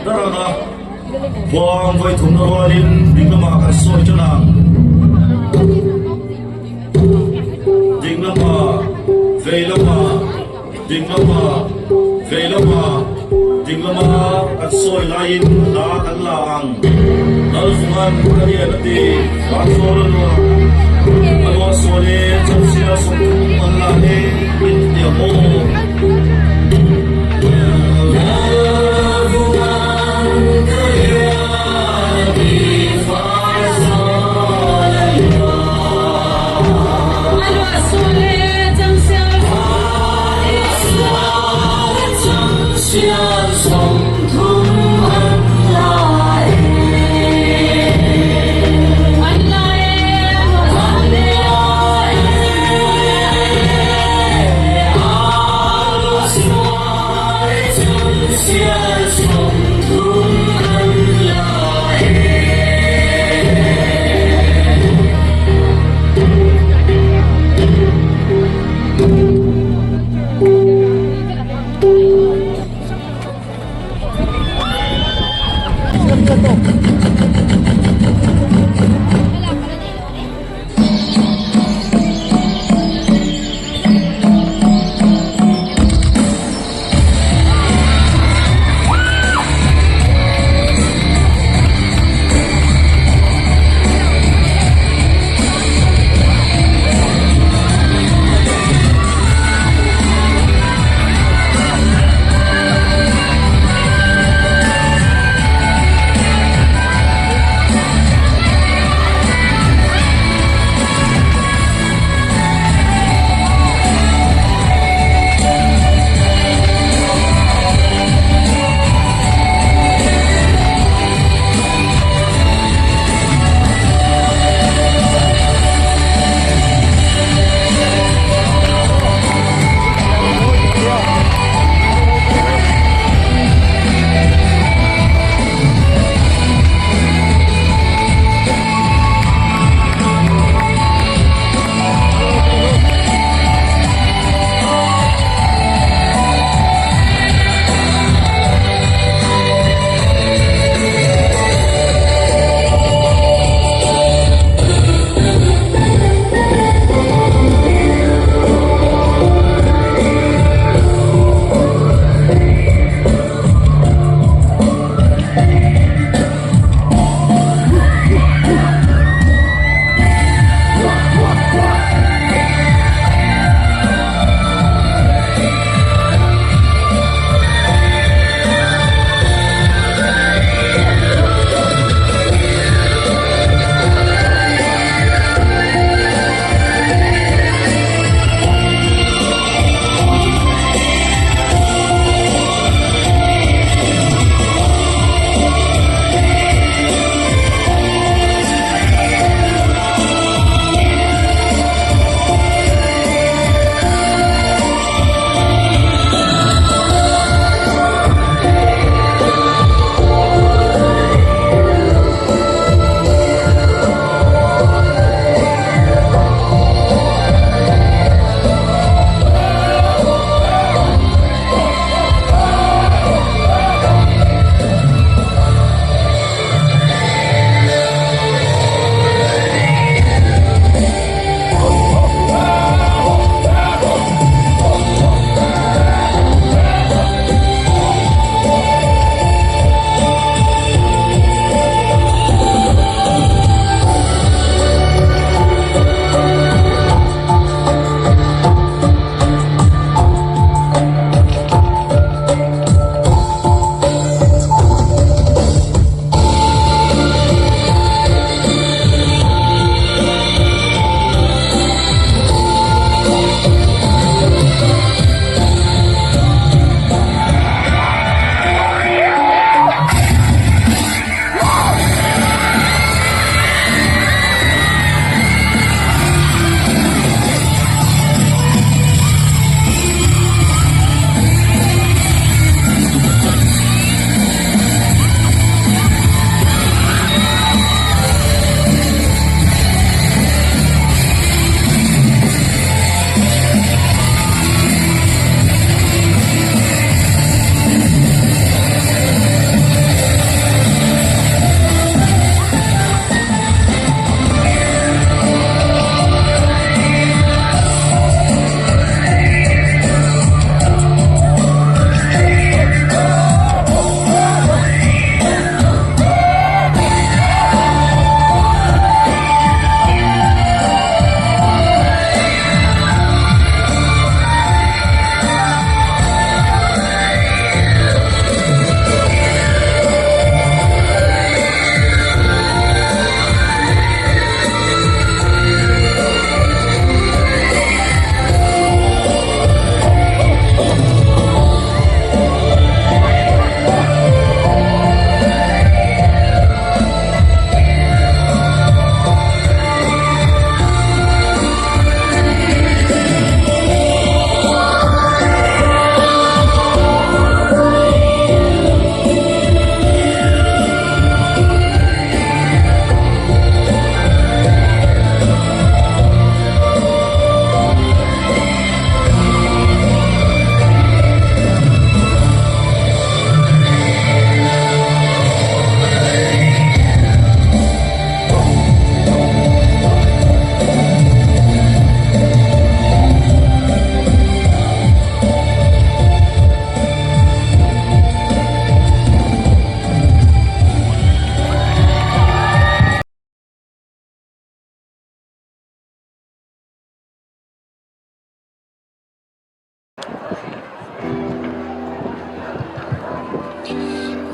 dar ang a, khuang vawi thumna rualin ding lamah kan sawi tan ang. Ding lamah, vei lamah, ding lamah, vei lamah, ding lama kan sawi laiin hla kan la ang. Lalvungan ka lian a ti, Vanzawl a luah, a luah sual e, Chawlhsia 30 an la e, min ti ang aw.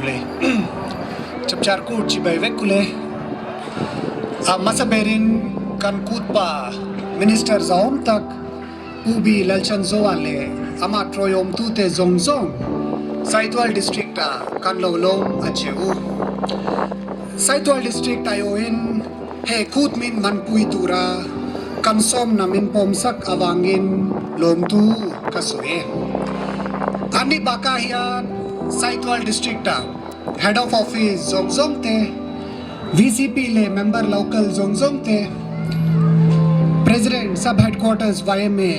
Awle. Chapchar Kut chibai vek kule. A hmasa berin kan kutpa Minister zahawm tak Pu B Lalchanzoa leh amah tawiawmtute zawng zawng Saitual District ah kan lo lawm a che u. Saitual District aiawhin he kut min hmanpui tura kan sawmna min pawmsak avangin lawmtu ka sawi e. Anni bakah hian Saitual District ah Head of Office zawng zawng te, VCP leh member local zawng zawng te, President Sub Headquarters yma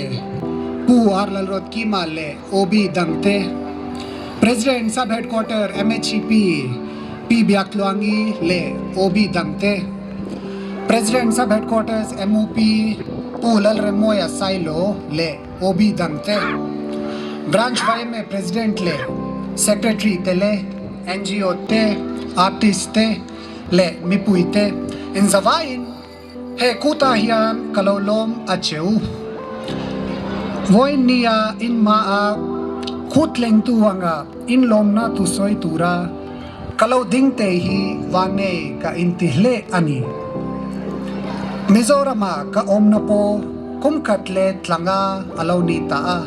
Pu R Lalruatkima leh OB dang te, President Sub Headquarter MHEP Pi Biaktluangi leh OB dang te, President Sub Headquarters MUP Pu Lalremawia Sailo leh OB dang te, Branch yma President leh Secretary te leh NGO te, Artist te leh mipui te inzavaiin he kutah hian ka lo lawm a che u. Vawiin nia inhmaah kut tlengtu anga inlawmna thusawi tura ka lo ding te hi vannei ka inti hle a ni. Mizorama ka awmna pawh kum khat leh tlanga a lo ni ta a.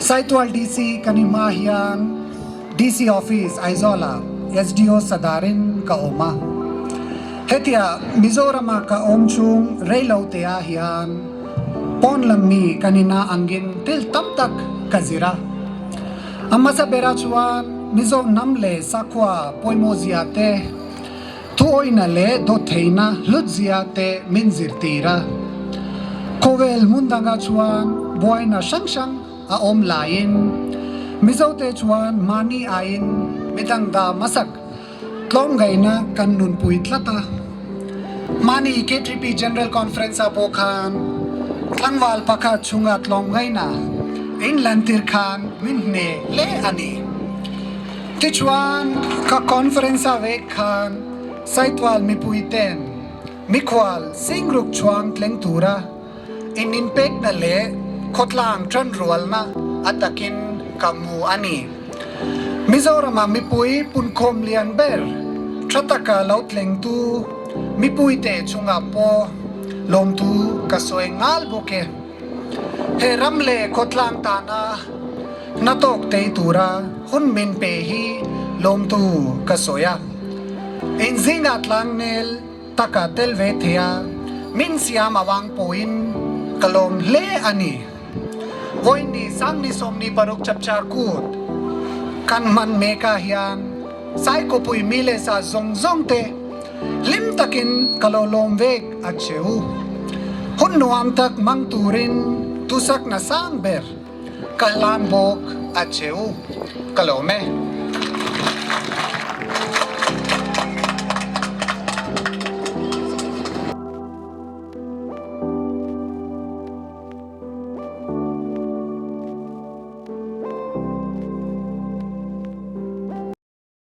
Saitual DC kan i hma hian DC Office Aizawl-ah SDO Sadarin ka awm a. Hetia Mizorama ka awm chhung reilo te-ah hian pawn lam mi kan ina angin thil tam tak ka zir a. A hmasa berah chuan Mizo hnam leh sakhua pawimawh zia te, thuawihna leh dawttheihna hlut zia te min zirtir a. Khawvel hmun dangah chuan buaina hrang hrang a awm laiin Mizote chuan mahni aiin midang dah hmasak tlawmngaihna kan nunpui tlat a. Mahni KTP General Conference-ah pawh khan tlangval pakhat chhunga tlawmngaihna inlantir khan min hne hle a ni. Tichuan, ka conference-ah vek khan Saitual mipuiten mikhual singruk chhuang tleng tura In inpekna leh khawtlang tanrualna a takin ka hmu a ni. Mizorama mipui punkhawm lian ber tha taka lo tlengtu mipuite chungah pawh lawmthu ka sawi nghal bawk e. He ram leh khawtlang tana hna tawk tei tura hun min pe hi lawmthu ka sawi a. Inzingah tlangnel Taka tel ve thei a, min siam avang pawhin ka lawm hle a ni. Vawiin Sangni 26 Chapchar Kut kan hman mekah hian Saikawpui mi leh sa zawng zawng te hlim takin ka lo lawm vek a che u. Hun nuam tak hmang turin thusakna sang ber ka hlan bawk a che u. Ka lawm e.